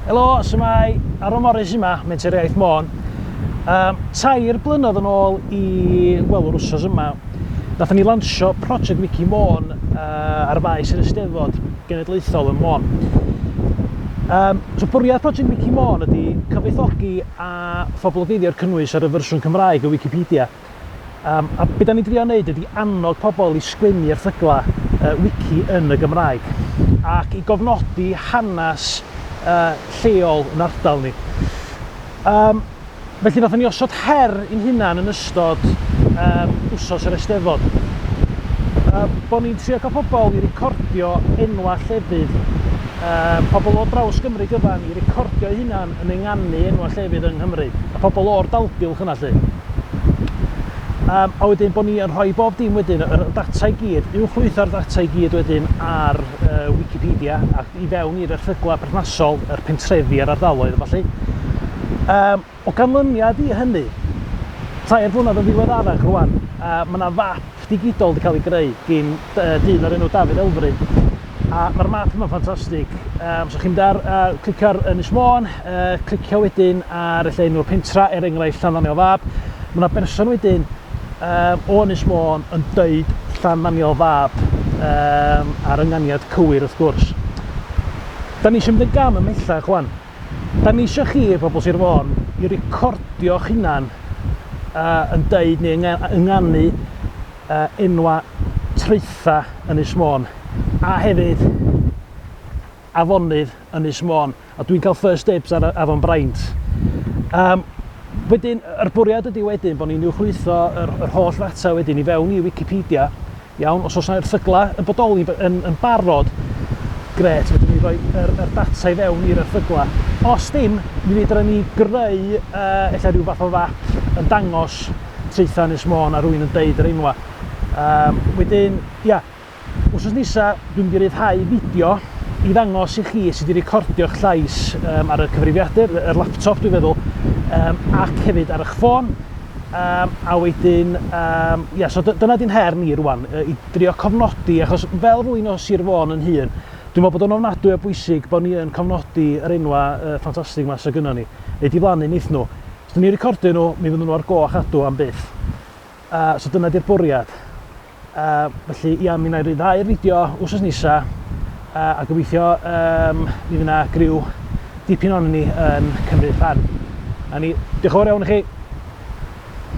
Helo, shwmae? Aron Morris yma, Menter Iaith Môn. Um, tair blynedd yn ôl i, wel, yr wsos yma, nathon ni lansio Project Wiki Môn uh, ar faes yr Eisteddfod Genedlaethol ym Môn. Um, so bwriad Project Wiki Môn ydy cyfoethogi a phoblogeiddio'r cynnwys ar y fersiwn Cymraeg o Wikipedia. Um, a be da ni'n drio wneud ydy annog pobl i sgwennu erthyglau wiki yn y Gymraeg ac i gofnodi hanes uh, lleol yn ardal ni. Um, felly nathon ni osod her i'n hunan yn ystod um, wsos yr Eisteddfod. Uh, bod ni'n trio cael pobl i recordio enwa llefydd, um, pobl o draws Gymru gyfan i recordio eu hunan yn ynganu enwa llefydd yng Nghymru, a pobl o'r dalgylch yna 'lly. Um, a wedyn bod ni yn rhoi bob dim wedyn, yr data i gyd, uwchlwytho'r data i gyd wedyn ar uh, Wikipedia ac i fewn i'r erthyglau perthnasol, yr pentrefi a'r ardaloedd a ballu. Um, o ganlyniad i hynny, tair blynedd yn ddiweddarach rwan, uh, mae yna fap digidol wedi cael ei greu gyn uh, dyn o'r enw Dafydd Elfryn. A mae'r map yma'n ffantastig. Um, so chi'n mynd ar, uh, clicio ar Ynys Môn, uh, clicio wedyn ar y lle enw'r pentra, er enghraifft Llanddaniel Fab. Mae yna berson wedyn um, o Ynys Môn yn deud Llanddaniel Fab um, ar ynganiad cywir wrth gwrs. Da ni eisiau mynd yn gam ymhellach wan. Da ni eisiau chi, pobl Sir Fôn, i recordio'ch hunan uh, yn deud neu ynganu uh, enwa traetha Ynys Môn a hefyd afonydd Ynys Môn a dwi'n cael first dibs ar Afon Braint. Um, wedyn, yr bwriad ydy wedyn bod ni'n uwchlwytho yr, yr holl ddata wedyn i fewn i Wikipedia. Iawn, os oes yna erthyglau yn bodoli yn, yn barod, gret, fedrwn ni roi yr, yr data i fewn i'r erthyglau. Os dim, mi fedrwn ni greu uh, ella rhyw fath o fap yn dangos traethau Ynys Môn a rwy'n yn deud yr enwa. Um, wedyn, ia, wrth nesa dwi'n mynd i ryddhau fideo i ddangos i chi sut i recordio'ch llais um, ar y cyfrifiadur, yr laptop dwi'n feddwl, um, ac hefyd ar eich ffôn. Um, a wedyn, um, ia, so dyna di'n her ni rwan, i drio cofnodi, achos fel rwy'n o Sir Fôn yn hun, dwi'n meddwl bod o'n ofnadwy o bwysig bod ni yn cofnodi yr enwa uh, ffantastig yma sydd gynnon ni, neu diflannu wneith nhw. Os dyn ni'n recordio nhw, mi fydden nhw ar go a chadw am byth. Uh, so dyna di'r bwriad. Uh, felly, ia, mi wna i ryddhau'r fideo wsos nesa, uh, a gobeithio um, mi fydd yna griw dipyn o'n ni yn cymryd rhan. A ni, diolch yn fawr iawn i chi.